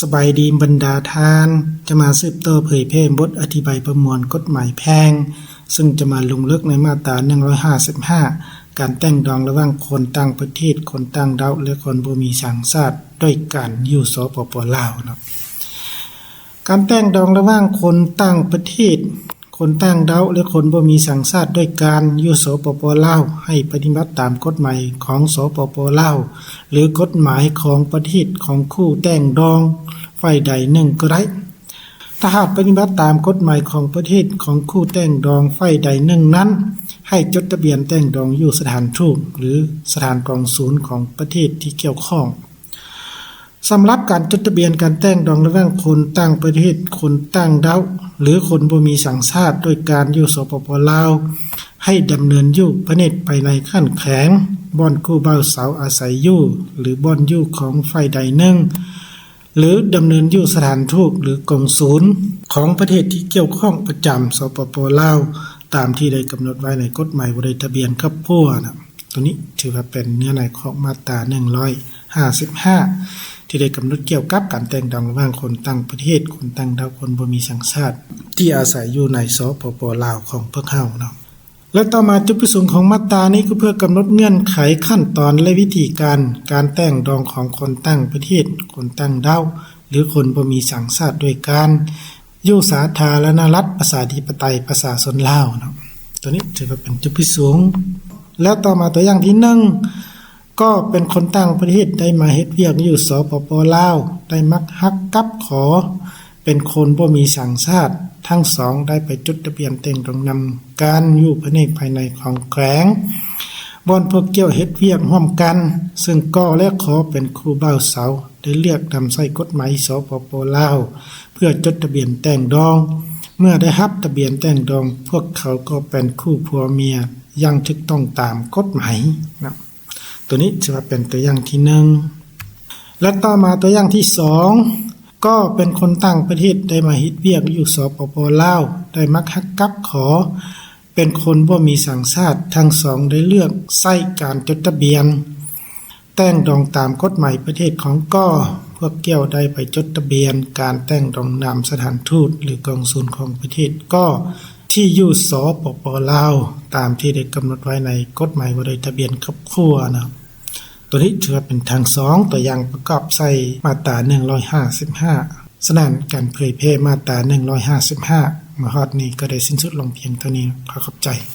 ສະບາຍດີບັນດາທ່ານ, ຈະມາສືບຕໍ່ເຜີຍແຜ່ບົດອະທິບາຍປະມວນກົດໝາຍແພ່ງ, ເຊິ່ງຈະມາລົງເລິກໃນມາດຕາໜຶ່ງຮ້ອຍຫ້າສິບຫ້າ ການແຕ່ງດອງລະຫວ່າງຄົນຕ່າງປະເທດ, ຄົນຕ່າງດ້າວ ແລະ ຄົນບໍ່ມີສັນຊາດ ດ້ວຍການຢູ່ ສປປ ລາວເນາະ. ການແຕ່ງດອງລະຫວ່າງຄົນຕ່າງປະເທດ, ຄົນຕ່າງດ້າວ ແລະ ຄົນບໍ່ມີສັນຊາດ ດ້ວຍການຢູ່ ສປປ ລາວ ໃຫ້ປະຕິບັດຕາມກົດໝາຍຂອງ ສປປ ລາວ ຫຼື ກົດໝາຍຂອງປະເທດຂອງຄູ່ແຕ່ງດອງຝ່າຍໃດໜຶ່ງກໍໄດ້. ຖ້າຫາກປະຕິບັດຕາມກົດໝາຍຂອງປະເທດຂອງຄູ່ແຕ່ງດອງຝ່າຍໃດໜຶ່ງນັ້ນ, ໃຫ້ຈົດທະບຽນແຕ່ງດອງຢູ່ສະຖານທູດ ຫຼື ສະຖານກອງສູນຂອງປະເທດທີ່ກ່ຽວຂ້ອງ. ສຳລັບການຈົດທະບຽນການແຕ່ງດອງລະຫວ່າງຄົນຕ່າງປະເທດ, ຄົນຕ່າງດ້າວ ຫຼື ຄົນບໍ່ມີສັນຊາດ ດ້ວຍການຢູ່ ສປປ ລາວ ໃຫ້ດຳເນີນຢູ່ພະແນກພາຍໃນຂັ້ນແຂວງ, ບ່ອນຄູ່ບ່າວສາວອາໄສຢູ່ ຫຼື ບ່ອນຢູ່ຂອງຝ່າຍໃດໜຶ່ງ ຫຼື ດຳເນີນຢູ່ສະຖານທູດ ຫຼື ກອງສູນຂອງປະເທດທີ່ກ່ຽວຂ້ອງປະຈຳ ສປປ ລາວ ຕາມທີ່ໄດ້ກຳນົດໄວ້ໃນກົດໝາຍວ່າດ້ວຍທະບຽນຄອບຄົວນະ. ໂຕນີ້ຖືວ່າເປັນເນື້ອໃນຂອງມາດຕາໜຶ່ງຮ້ອຍຫ້າສິບຫ້າ ທີ່ໄດ້ກຳນົດກ່ຽວກັບການແຕ່ງດອງລະຫວ່າງຄົນຕ່າງປະເທດ, ຄົນຕ່າງດ້າວ, ຄົນບໍ່ມີສັນຊາດ ທີ່ອາໄສຢູ່ໃນ ສປປ ລາວ ຂອງພວກເຮົາເນາະ. ແລະ ຕໍ່ມາ ຈຸດປະສົງຂອງມາດຕານີ້ກໍເພື່ອກຳນົດເງື່ອນໄຂ, ຂັ້ນຕອນ ແລະ ວິທີການ ການແຕ່ງດອງຂອງຄົນຕ່າງປະເທດ, ຄົນຕ່າງດ້າວ ຫຼື ຄົນບໍ່ມີສັນຊາດ ດ້ວຍການຢູ່ສາທາລະນະລັດ ປະຊາທິປະໄຕ ປະຊາຊົນລາວເນາະ. ໂຕນີ້ຖືວ່າເປັນຈຸດປະສົງ. ແລ້ວຕໍ່ມາຕົວຢ່າງທີໜຶ່ງ ກໍເປັນຄົນຕ່າງປະເທດໄດ້ມາເຮັດວຽກຢູ່ ສປປ ລາວ ໄດ້ມັກຮັກກັບຂໍເປັນຄົນບໍ່ມີສັນຊາດ, ທັງສອງໄດ້ໄປຈົດທະບຽນແຕ່ງດອງນຳກັນຢູ່ພະແນກພາຍໃນຂອງແຂວງ ບ່ອນພວກກ່ຽວເຮັດວຽກຮ່ວມກັນ, ເຊິ່ງກໍ ແລະ ຂໍເປັນຄູ່ບ່າວສາວ ໄດ້ເລືອກນຳໃຊ້ກົດໝາຍ ສປປ ລາວ ເພື່ອຈົດທະບຽນແຕ່ງດອງ. ເມື່ອໄດ້ຮັບທະບຽນແຕ່ງດອງ, ພວກເຂົາກໍເປັນຄູ່ຜົວເມຍຢ່າງຖືກຕ້ອງຕາມກົດໝາຍນະ. ໂຕນີ້ຖືວ່າເປັນຕົວຢ່າງທີໜຶ່ງ. ແລະ ຕໍ່ມາຕົວຢ່າງທີສອງ ກໍເປັນຄົນຕ່າງປະເທດໄດ້ມາເຮັດວຽກຢູ່ ສປປ ລາວ ໄດ້ມັກຮັກກັບຂໍເປັນຄົນບໍ່ມີສັນຊາດ, ທັງສອງໄດ້ເລືອກໃຊ້ການຈົດທະບຽນ ແຕ່ງດອງຕາມກົດໝາຍປະເທດຂອງກໍ ພວກກ່ຽວໄດ້ໄປຈົດທະບຽນການແຕ່ງດອງນຳສະຖານທູດ ຫຼື ກອງສູນຂອງປະເທດກໍ ທີ່ຢູ່ ສປປ ລາວ ຕາມທີ່ໄດ້ກຳນົດໄວ້ໃນກົດໝາຍວ່າດ້ວຍທະບຽນຄອບຄົວນະ. ໂຕນີ້ຖືວ່າເປັນທັງສອງຕົວຢ່າງປະກອບໃສ່ມາດຕາໜຶ່ງຮ້ອຍຫ້າສິບຫ້າ. ສະນັ້ນ ການເຜີຍແຜ່ມາດຕາໜຶ່ງຮ້ອຍຫ້າສິບຫ້າ ມາຮອດນີ້ກໍໄດ້ສິ້ນສຸດລົງພຽງເທົ່ານີ້. ຂໍຂອບໃຈ.